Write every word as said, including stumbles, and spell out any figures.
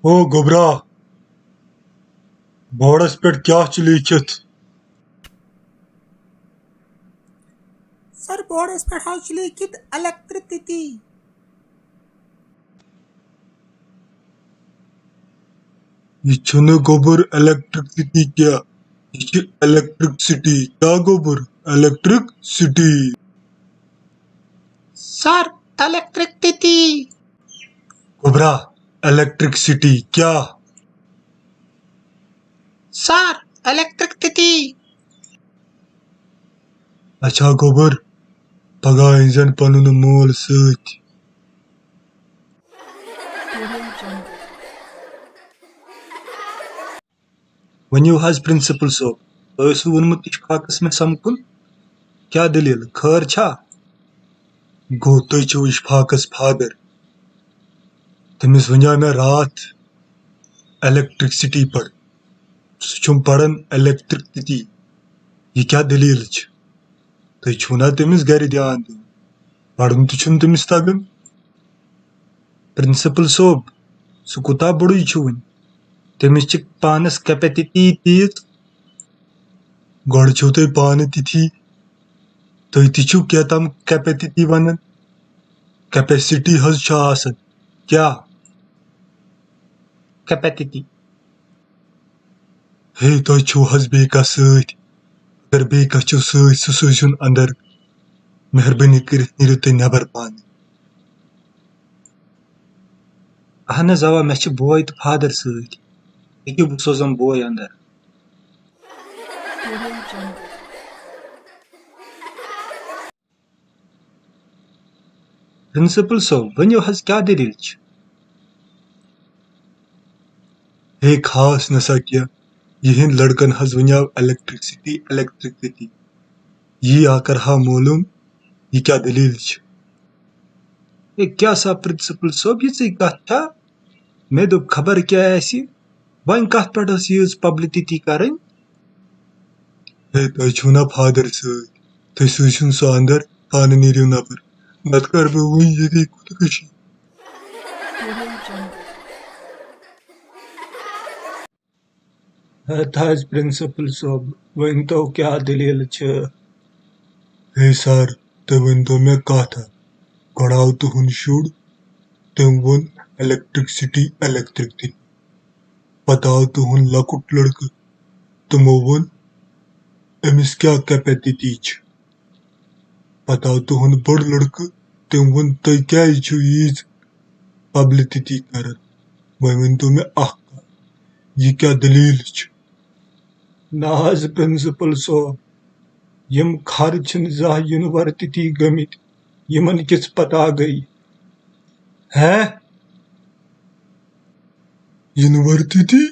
او گوٚبرا، بورڈس پٮ۪ٹھ کیٛاہ چھُ لیٖکھِتھ؟ سر، بورڈس پٮ۪ٹھ حظ چھُ لیٖکھِتھ الیکٹرسٹی۔ یہِ چھُنہٕ گوٚبُر الیکٹرسٹی کینٛہہ، یہِ چھِ الیکٹرک سٹی۔ کیٛاہ گوٚبُر؟ Electricity. Sir, electricity. گوٚبرا، الیکٹرک سٹی کیٛاہ؟ Sir, electricity. اچھا گوٚبُر، پگاہ أنۍزٮ۪ن پنُن مول سۭتۍ۔ ؤنِو حظ پرنسپل صٲب، تۄہہِ اوسوٕ ووٚنمُت اِشفاقس مےٚ سمکھُن، کیٛاہ دٔلیٖل، خٲر چھا؟ گوٚو تُہۍ چھِو اِشفاقس فادر؟ تٔمِس وَنیٛاو مےٚ راتھ الیکٹرک سٹی پَر، سُہ چھُم پَران الیکٹرک سٹی، یہِ کیٛاہ دٔلیٖل چھِ؟ تُہۍ چھِو نا تٔمِس گرِ دھیان دیُن؟ پَرُن تہِ چھُنہٕ تٔمِس تَگان۔ پرنسپل صٲب، سُہ کوٗتاہ بوٚڑُے چھُ وُنہِ؟ تٔمِس چھِ پانَس کیپیسٹی تیٖژ۔ گۄڈٕ چھِو تُہۍ پانہٕ تِتھی، تُہۍ تہِ چھِو کینٛہہ تام کیپیسٹی وَنان۔ کیپیسٹی حظ چھِ آسان۔ کیٛاہ؟ کیپیسٹی۔ ہے، تۄہہِ چھُو حظ بیٚیہِ کانٛہہ سۭتۍ؟ اگر بیٚیہِ کانٛہہ چھُو سۭتۍ، سُہ سوٗزِوُن اندر۔ مہربٲنی کٔرِتھ نیٖرِو تُہۍ نٮ۪بر پانہٕ۔ اہن حظ، اوا، مےٚ چھِ بوے تہٕ فادر سۭتۍ۔ ییٚکیٛاہ، بہٕ سوزن بوے اندر۔ پرنسپل صٲب، ؤنِو حظ، کیٛاہ دٔلیٖل چھِ؟ ہے، خاص نہ سا کینٛہہ، یِہِنٛدۍ لڑکن حظ ؤنیٛاو الیکٹرسٹی، الیکٹرسٹی۔ یی آ کرہا معلوم، یہِ کیٛاہ دٔلیٖل چھِ؟ ہے، کیٛاہ سا پرنسپل صٲب، یِژٕے کتھ چھا؟ مےٚ دوٚپ، خبر کیٛاہ آسہِ، وۄنۍ کتھ پٮ۪ٹھ ٲس ییٖژ پبلسٹی کرٕنۍ؟ ہے، تۄہہِ چھُو نا فادر سۭتۍ؟ تُہۍ سوٗزِو سُہ اندر، پانہٕ نیٖرِو نٮ۪بر، نتہٕ کرٕ بہٕ وُنہِ ییٚتی خودکشی۔ ہتہٕ حظ پرنسپل صٲب، ؤنۍ تو کیٛاہ دٔلیٖل چھِ؟ ہے سر، تُہۍ ؤنۍ تو مےٚ کتھ اکھ۔ گۄڈٕ آو تُہُنٛد شُر، تٔمۍ ووٚن الیکٹرک سٹی، الیکٹرک سٹی۔ پتہٕ آو تُہُنٛد لۄکُٹ لڑکہٕ، تِمو ووٚن، أمِس کیٛاہ کیپیسٹی چھِ؟ پتہٕ آو تُہُنٛد بوٚڑ لڑکہٕ، تٔمۍ ووٚن، تُہۍ کیٛازِ چھِو ییٖژ پبلسٹی کران؟ وۄنۍ ؤنۍ تو مےٚ اکھ کتھ، یہِ کیٛاہ دٔلیٖل چھِ؟ نہ حظ پرنسپل صٲب، یِم کھر چھِنہٕ زانٛہہ یونیورسٹی گٔمٕتۍ، یِمن کِژھ پتہ گٔے؟ ہے؟ یونیورسٹی؟